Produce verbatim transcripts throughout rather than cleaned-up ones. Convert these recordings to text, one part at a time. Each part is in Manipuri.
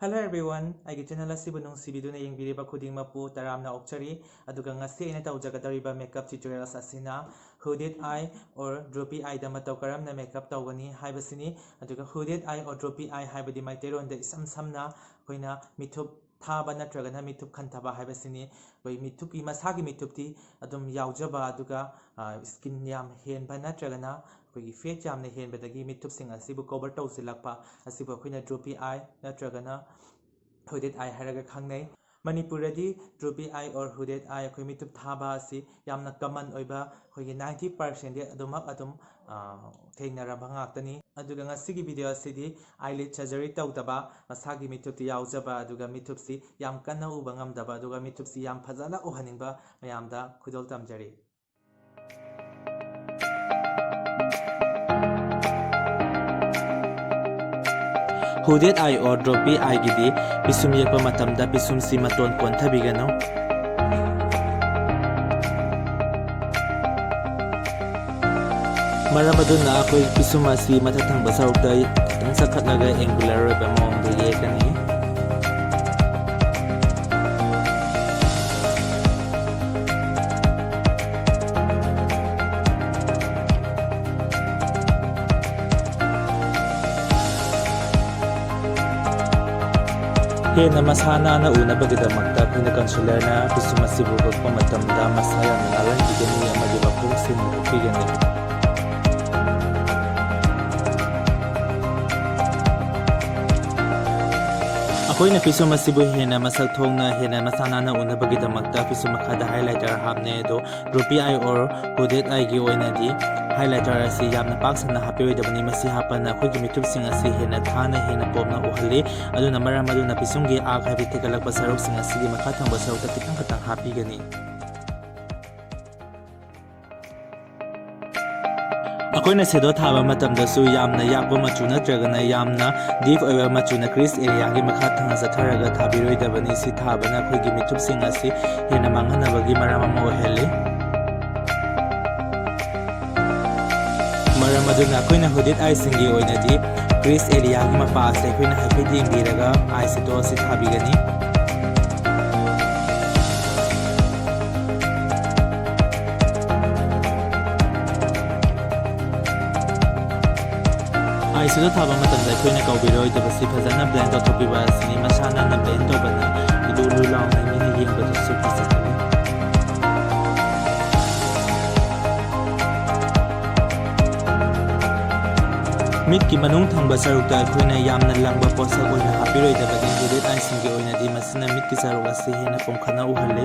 Hello everyone, ꯑꯩꯒꯤ channel ꯑꯁꯤꯕꯨ ꯅꯨꯡꯁꯤꯕꯤꯗꯨꯅ ꯌꯦꯡꯕꯤꯔꯤꯕ ꯈꯨꯗꯤꯡꯃꯛꯄꯨ ꯇꯔꯥꯝꯅ ꯑꯣꯛꯆꯔꯤ꯫ ꯑꯗꯨꯒ ꯉꯁꯤ ꯑꯩꯅ ꯇꯧꯖꯒꯗꯧꯔꯤꯕ makeup tutorials ꯑꯁꯤꯅ hooded eye or droopy eyeꯗ ꯃꯇꯧ ꯀꯔꯝꯅ makeup ꯇꯧꯒꯅꯤ ꯍꯥꯏꯕꯁꯤꯅꯤ꯫ ꯑꯗꯨꯒ hooded eye or droopy eye ꯍꯥꯏꯕꯗꯤ ꯃꯩꯇꯩꯂꯣꯟꯗ ꯏꯁꯝ ꯁꯝꯅ ꯑꯩꯈꯣꯏꯅ ꯃꯤꯊꯨꯞ ꯊꯥꯕ ꯅꯠꯇ꯭ꯔꯒꯅ ꯃꯤꯊꯨꯞ ꯈꯟꯊꯕ ꯍꯥꯏꯕꯁꯤꯅꯤ꯫ ꯑꯩꯈꯣꯏ ꯃꯤꯊꯨꯞꯀꯤ, ꯃꯁꯥꯒꯤ ꯃꯤꯊꯨꯞꯇꯤ ꯑꯗꯨꯝ ꯌꯥꯎꯖꯕ, ꯑꯗꯨꯒ skin ꯌꯥꯝ ꯍꯦꯟꯕ ꯅꯠꯇ꯭ꯔꯒꯅ ꯑꯩꯈꯣꯏꯒꯤ fat ꯌꯥꯝꯅ ꯍꯦꯟꯕꯗꯒꯤ ꯃꯤꯊꯨꯞꯁꯤꯡ ꯑꯁꯤꯕꯨ cover ꯇꯧꯁꯤꯜꯂꯛꯄ ꯑꯁꯤꯕꯨ ꯑꯩꯈꯣꯏꯅ droopy eye ꯅꯠꯇ꯭ꯔꯒꯅ hooded eye ꯍꯥꯏꯔꯒ ꯈꯪꯅꯩ꯫ ꯃꯅꯤꯄꯨꯔꯗꯗꯤ droopy eye or hooded eye, ꯑꯩꯈꯣꯏ ꯃꯤꯊꯨꯞ ꯊꯥꯕ ꯑꯁꯤ ꯌꯥꯝꯅ common ꯑꯣꯏꯕ, ꯑꯩꯈꯣꯏꯒꯤ ninety percentꯗꯤ ꯑꯗꯨꯃꯛ ꯑꯗꯨꯝ ꯊꯦꯡꯅꯔꯕ ꯉꯥꯛꯇꯅꯤ꯫ ꯑꯗꯨꯒ ꯉꯁꯤꯒꯤ video ꯑꯁꯤꯗꯤ eyelid surgery ꯇꯧꯗꯕ, ꯃꯁꯥꯒꯤ ꯃꯤꯊꯨꯞꯇꯤ ꯌꯥꯎꯖꯕ ꯑꯗꯨꯒ ꯃꯤꯊꯨꯞꯁꯤ ꯌꯥꯝ ꯀꯟꯅ ꯎꯕ ꯉꯝꯗꯕ ꯑꯗꯨꯒ ꯃꯤꯊꯨꯞꯁꯤ ꯌꯥꯝ ꯐꯖꯅ ꯎꯍꯟꯅꯤꯡꯕ ꯃꯌꯥꯝꯗ ꯈꯨꯗꯣꯜ ꯇꯝꯖꯔꯤ꯫ Hooded eye or droopy eyeꯒꯤꯗꯤ ꯄꯤꯁꯨꯝ ꯌꯦꯛꯄ ꯃꯇꯝꯗ ꯄꯤꯁꯨꯝꯁꯤ ꯃꯇꯣꯟ ꯀꯣꯟꯊꯕꯤꯒꯅꯨ꯫ ꯃꯔꯝ ꯑꯗꯨꯅ ꯑꯩꯈꯣꯏ ꯄꯤꯁꯨꯝ ꯑꯁꯤ ꯃꯊꯛ ꯊꯪꯕ ꯁꯔꯨꯛꯇ ꯈꯤꯇꯪ ꯆꯈꯠꯂꯒ angular ꯑꯣꯏꯕ ꯃꯑꯣꯡꯗ ꯌꯦꯛꯀꯅꯤ꯫ ꯍꯦꯟꯅ ꯃꯁꯥ ꯅꯥꯟꯅ ꯎꯅꯕꯒꯤꯗꯃꯛꯇ ꯑꯩꯈꯣꯏꯅ concealerꯅ ꯄꯤꯁꯨꯝ ꯑꯁꯤꯕꯨ ꯀꯛꯄ ꯃꯇꯝꯗ ꯃꯁꯥ ꯌꯥꯝꯅ ꯅꯥꯜꯍꯟꯕꯤꯒꯅꯤ ꯑꯃꯗꯤ ꯃꯈꯣꯡ ꯁꯦꯡꯅ ꯎꯠꯄꯤꯒꯅꯤ꯫ ꯑꯩꯈꯣꯏꯅ ꯄꯤꯁꯨꯝ ꯑꯁꯤꯕꯨ ꯍꯦꯟꯅ ꯃꯁꯛ ꯊꯣꯛꯅ, ꯍꯦꯟꯅ ꯃꯁꯥ ꯅꯥꯟꯅ ꯎꯅꯕꯒꯤꯗꯃꯛꯇ ꯄꯤꯁꯨꯝ ꯃꯈꯥꯗ highlighter ꯍꯥꯞꯅꯩ, ꯑꯗꯣ droopy eye or hooded eyeꯒꯤ ꯑꯣꯏꯅꯗꯤ highlighter ꯑꯁꯤ ꯌꯥꯝꯅ ꯄꯥꯛ ꯁꯟꯅ ꯍꯥꯞꯄꯤꯔꯣꯏꯗꯕꯅꯤ꯫ ꯃꯁꯤ ꯍꯥꯞꯄꯅ ꯑꯩꯈꯣꯏꯒꯤ ꯃꯤꯊꯨꯞꯁꯤꯡ ꯑꯁꯤ ꯍꯦꯟꯅ ꯊꯥꯅ, ꯍꯦꯟꯅ ꯄꯣꯝꯅ ꯎꯍꯜꯂꯤ꯫ ꯑꯗꯨꯅ ꯃꯔꯝ ꯑꯗꯨꯅ ꯄꯤꯁꯨꯝꯒꯤ ꯑꯥꯛ ꯍꯥꯏꯕꯗꯤ ꯊꯦꯛꯀꯠꯂꯛꯄ ꯁꯔꯨꯛꯁꯤꯡ ꯑꯁꯤꯒꯤ ꯃꯈꯥ ꯊꯪꯕ ꯁꯔꯨꯛꯇ ꯈꯤꯇꯪ ꯈꯤꯇꯪ ꯍꯥꯞꯄꯤꯒꯅꯤ꯫ ꯑꯩꯈꯣꯏꯅ shadow ꯊꯥꯕ ꯃꯇꯝꯗꯁꯨ ꯌꯥꯝꯅ ꯌꯥꯛꯄ ꯃꯆꯨ ꯅꯠꯇ꯭ꯔꯒꯅ ꯌꯥꯝꯅ deep ꯑꯣꯏꯕ ꯃꯆꯨꯅ crease areaꯒꯤ ꯃꯈꯥ ꯊꯪꯅ ꯆꯠꯊꯔꯒ ꯊꯥꯕꯤꯔꯣꯏꯗꯕꯅꯤ꯫ ꯁꯤ ꯊꯥꯕꯅ ꯑꯩꯈꯣꯏꯒꯤ ꯃꯤꯊꯨꯞꯁꯤꯡ ꯑꯁꯤ ꯍꯦꯟꯅ ꯃꯥꯡꯍꯟꯅꯕꯒꯤ ꯃꯔꯝ ꯑꯃ ꯑꯣꯏꯍꯜꯂꯤ꯫ ꯃꯔꯝ ꯑꯗꯨꯅ ꯑꯩꯈꯣꯏꯅ hooded eyeꯁꯤꯡꯒꯤ ꯑꯣꯏꯅꯗꯤ Crease areaꯒꯤ ꯃꯄꯥ ꯑꯁꯦ ꯑꯩꯈꯣꯏꯅ ꯍꯥꯏꯐꯦꯠ ꯌꯦꯡꯕꯤꯔꯒ eyeshadow ꯑꯁꯤ ꯊꯥꯕꯤꯒꯅꯤ꯫ Eyeshadow ꯊꯥꯕ ꯃꯇꯝꯗ ꯑꯩꯈꯣꯏꯅ ꯀꯥꯎꯕꯤꯔꯣꯏꯗꯕꯁꯤ ꯐꯖꯅ blend ꯇꯧꯊꯣꯛꯄꯤꯕ ꯑꯁꯤꯅꯤ꯫ ꯃꯁꯥ ꯅꯥꯟꯅ blend ꯇꯧꯕꯅ ꯏꯂꯨ ꯂꯨ ꯂꯥꯎꯅ ꯃꯤꯅ ꯌꯦꯡꯕꯗꯁꯨ ꯐꯖꯊꯣꯛꯏ꯫ ꯃꯤꯠꯀꯤ ꯃꯅꯨꯡ ꯊꯪꯕ ꯁꯔꯨꯛꯇ ꯑꯩꯈꯣꯏꯅ ꯌꯥꯝꯅ ꯂꯪꯕ ꯄꯣꯠꯁꯛ ꯑꯣꯏꯅ ꯍꯥꯞꯄꯤꯔꯣꯏꯗꯕꯅꯤ꯫ Hooded eyeꯁꯤꯡꯒꯤ ꯑꯣꯏꯅꯗꯤ ꯃꯁꯤꯅ ꯃꯤꯠꯀꯤ ꯁꯔꯨꯛ ꯑꯁꯤ ꯍꯦꯟꯅ ꯄꯣꯝꯈꯠꯅ ꯎꯍꯜꯂꯤ꯫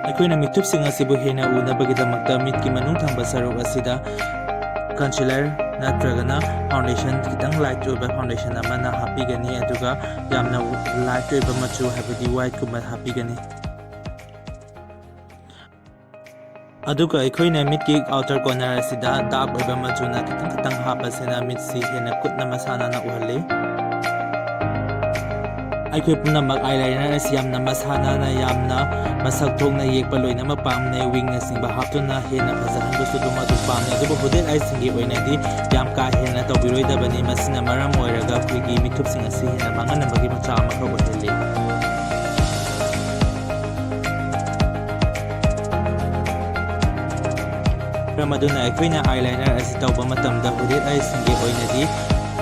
ꯑꯩꯈꯣꯏꯅ ꯃꯤꯠꯊꯨꯞꯁꯤꯡ ꯑꯁꯤꯕꯨ ꯍꯦꯟꯅ ꯎꯅꯕꯒꯤꯗꯃꯛꯇ ꯃꯤꯠꯀꯤ ꯃꯅꯨꯡ ꯊꯪꯕ ꯁꯔꯨꯛ ꯑꯁꯤꯗ concealer ꯅꯠꯇ꯭ꯔꯒꯅ foundation, ꯈꯤꯇꯪ light ꯑꯣꯏꯕ foundation ꯑꯃꯅ ꯍꯥꯞꯄꯤꯒꯅꯤ, ꯑꯗꯨꯒ ꯌꯥꯝꯅ light ꯑꯣꯏꯕ ꯃꯆꯨ, ꯍꯥꯏꯕꯗꯤ whiteꯀꯨꯝꯕ ꯍꯥꯞꯄꯤꯒꯅꯤ꯫ ꯑꯗꯨꯒ ꯑꯩꯈꯣꯏꯅ ꯃꯤꯠꯀꯤ outer corner ꯑꯁꯤꯗ dark ꯑꯣꯏꯕ ꯃꯆꯨꯅ ꯈꯤꯇꯪ ꯈꯤꯇꯪ ꯍꯥꯞꯄꯁꯤꯅ ꯃꯤꯠꯁꯤ ꯍꯦꯟꯅ ꯀꯨꯠꯅ ꯃꯁꯥ ꯅꯥꯟꯅ ꯎꯍꯜꯂꯤ꯫ ꯑꯩꯈꯣꯏ ꯄꯨꯝꯅꯃꯛ eyeliner ꯑꯁꯤ ꯌꯥꯝꯅ ꯃꯁꯥ ꯅꯥꯟꯅ, ꯌꯥꯝꯅ ꯃꯁꯛ ꯊꯣꯛꯅ ꯌꯦꯛꯄ ꯂꯣꯏꯅꯃꯛ ꯄꯥꯝꯅꯩ꯫ Wingꯅꯆꯤꯡꯕ ꯍꯥꯞꯇꯨꯅ ꯍꯦꯟꯅ ꯐꯖꯍꯟꯕꯁꯨ ꯑꯗꯨꯝ ꯑꯗꯨꯝ ꯄꯥꯝꯅꯩ꯫ ꯑꯗꯨꯕꯨ hooded eyeꯁꯤꯡꯒꯤ ꯑꯣꯏꯅꯗꯤ ꯌꯥꯝ ꯀꯥ ꯍꯦꯟꯅ ꯇꯧꯕꯤꯔꯣꯏꯗꯕꯅꯤ꯫ ꯃꯁꯤꯅ ꯃꯔꯝ ꯑꯣꯏꯔꯒ ꯑꯩꯈꯣꯏꯒꯤ ꯃꯤꯠꯊꯨꯞꯁꯤꯡ ꯑꯁꯤ ꯍꯦꯟꯅ ꯃꯥꯡꯍꯟꯅꯕꯒꯤ ꯃꯆꯥꯛ ꯑꯃꯈꯛ ꯑꯣꯏꯍꯜꯂꯤ꯫ ꯃꯔꯝ ꯑꯗꯨꯅ ꯑꯩꯈꯣꯏꯅ eyeliner ꯑꯁꯤ ꯇꯧꯕ ꯃꯇꯝꯗ hooded eyeꯁꯤꯡꯒꯤ ꯑꯣꯏꯅꯗꯤ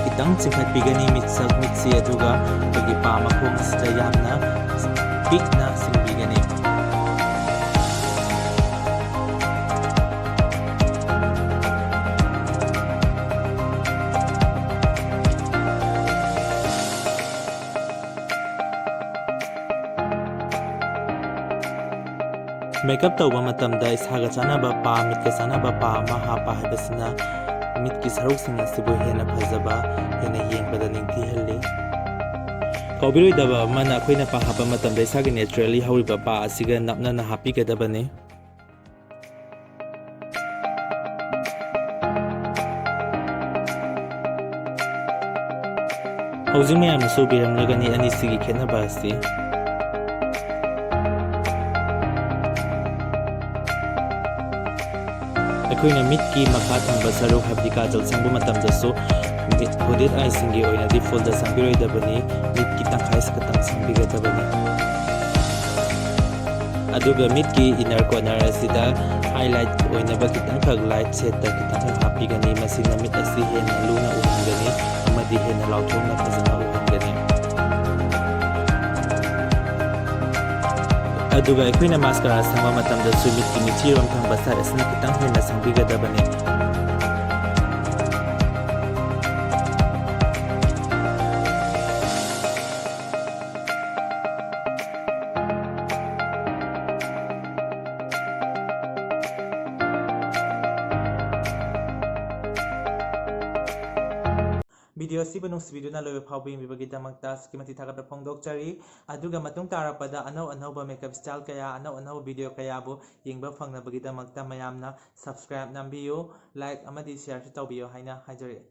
ꯈꯤꯇꯪ ꯆꯤꯡꯈꯠꯄꯤꯒꯅꯤ ꯃꯤꯠꯁꯛ, ꯃꯤꯠꯁꯤ, ꯑꯗꯨꯒ ꯑꯩꯈꯣꯏꯒꯤ ꯄꯥ ꯃꯈꯣꯡ ꯑꯁꯤꯗ ꯌꯥꯝꯅ ꯄꯤꯛꯅ ꯆꯤꯡꯕꯤꯒꯅꯤ꯫ Makeup ꯇꯧꯕ ꯃꯇꯝꯗ ꯏꯁꯥꯒ ꯆꯥꯟꯅꯕ ꯄꯥ, ꯃꯤꯠꯀ ꯆꯥꯟꯅꯕ ꯄꯥ ꯑꯃ ꯍꯥꯞꯄ ꯍꯥꯏꯕꯁꯤꯅ ꯃꯤꯠꯀꯤ ꯁꯔꯨꯛꯁꯤꯡ ꯑꯁꯤꯕꯨ ꯍꯦꯟꯅ ꯐꯖꯕ, ꯍꯦꯟꯅ ꯌꯦꯡꯕꯗ ꯅꯤꯡꯊꯤꯍꯜꯂꯤ꯫ ꯀꯥꯎꯕꯤꯔꯣꯏꯗꯕ ꯑꯃꯅ, ꯑꯩꯈꯣꯏꯅ ꯄꯥ ꯍꯥꯞꯄ ꯃꯇꯝꯗ ꯏꯁꯥꯒꯤ naturally ꯍꯧꯔꯤꯕ ꯄꯥ ꯑꯁꯤꯒ ꯅꯞꯅꯅ ꯍꯥꯞꯄꯤꯒꯗꯕꯅꯤ꯫ ꯍꯧꯖꯤꯛ ꯃꯌꯥꯝꯅꯁꯨ ꯎꯕꯤꯔꯝꯂꯒꯅꯤ ꯑꯅꯤꯁꯤꯒꯤ ꯈꯦꯠꯅꯕ ꯑꯁꯤ꯫ ꯑꯩꯈꯣꯏꯅ ꯃꯤꯠꯀꯤ ꯃꯈꯥ ꯊꯪꯕ ꯁꯔꯨꯛ, ꯍꯥꯏꯕꯗꯤ ꯀꯥꯖꯜ ꯁꯪꯕ ꯃꯇꯝꯗꯁꯨ, ꯃꯤꯠ, hooded eyeꯁꯤꯡꯒꯤ ꯑꯣꯏꯅꯗꯤ fullꯗ ꯁꯪꯕꯤꯔꯣꯏꯗꯕꯅꯤ, ꯃꯤꯠꯀꯤ ꯇꯪꯈꯥꯏ ꯈꯛꯇꯪ ꯁꯪꯕꯤꯒꯗꯕꯅꯤ꯫ ꯑꯗꯨꯒ ꯃꯤꯠꯀꯤ inner corner ꯑꯁꯤꯗ highlight ꯑꯣꯏꯅꯕ ꯈꯤꯇꯪꯈꯛ light shadeꯇ ꯈꯤꯇꯪꯈꯛ ꯍꯥꯞꯄꯤꯒꯅꯤ꯫ ꯃꯁꯤꯅ ꯃꯤꯠ ꯑꯁꯤ ꯍꯦꯟꯅ ꯂꯨꯅ ꯎꯍꯟꯒꯅꯤ ꯑꯃꯗꯤ ꯍꯦꯟꯅ ꯂꯥꯎꯊꯣꯛꯅ ꯐꯖꯅ ꯎꯍꯟꯒꯅꯤ꯫ ꯑꯗꯨꯒ ꯑꯩꯈꯣꯏꯅ mascara ꯁꯪꯕ ꯃꯇꯝꯗꯁꯨ ꯃꯤꯠꯀꯤ ꯃꯤꯠꯆꯤꯔꯣꯝ ꯊꯪꯕ side ꯑꯁꯤꯅ ꯈꯤꯇꯪ ꯍꯦꯟꯅ ꯁꯪꯕꯤꯒꯗꯕꯅꯤ꯫ Video ꯑꯁꯤꯕꯨ ꯅꯨꯡꯁꯤꯕꯤꯗꯨꯅ ꯂꯣꯏꯕ ꯐꯥꯎꯕ ꯌꯦꯡꯕꯤꯕꯒꯤꯗꯃꯛꯇ ꯑꯁꯨꯛꯀꯤ ꯃꯇꯤꯛ ꯊꯥꯒꯠꯄ ꯐꯣꯡꯗꯣꯛꯆꯔꯤ꯫ ꯑꯗꯨꯒ ꯃꯇꯨꯡ ꯇꯥꯔꯛꯄꯗ ꯑꯅꯧ ꯑꯅꯧꯕ makeup style ꯀꯌꯥ, ꯑꯅꯧ ꯑꯅꯧꯕ video ꯀꯌꯥꯕꯨ ꯌꯦꯡꯕ ꯐꯪꯅꯕꯒꯤꯗꯃꯛꯇ ꯃꯌꯥꯝꯅ subscribe ꯅꯝꯕꯤꯌꯨ, like ꯑꯃꯗꯤ shareꯁꯨ ꯇꯧꯕꯤꯌꯨ ꯍꯥꯏꯅ ꯍꯥꯏꯖꯔꯤ꯫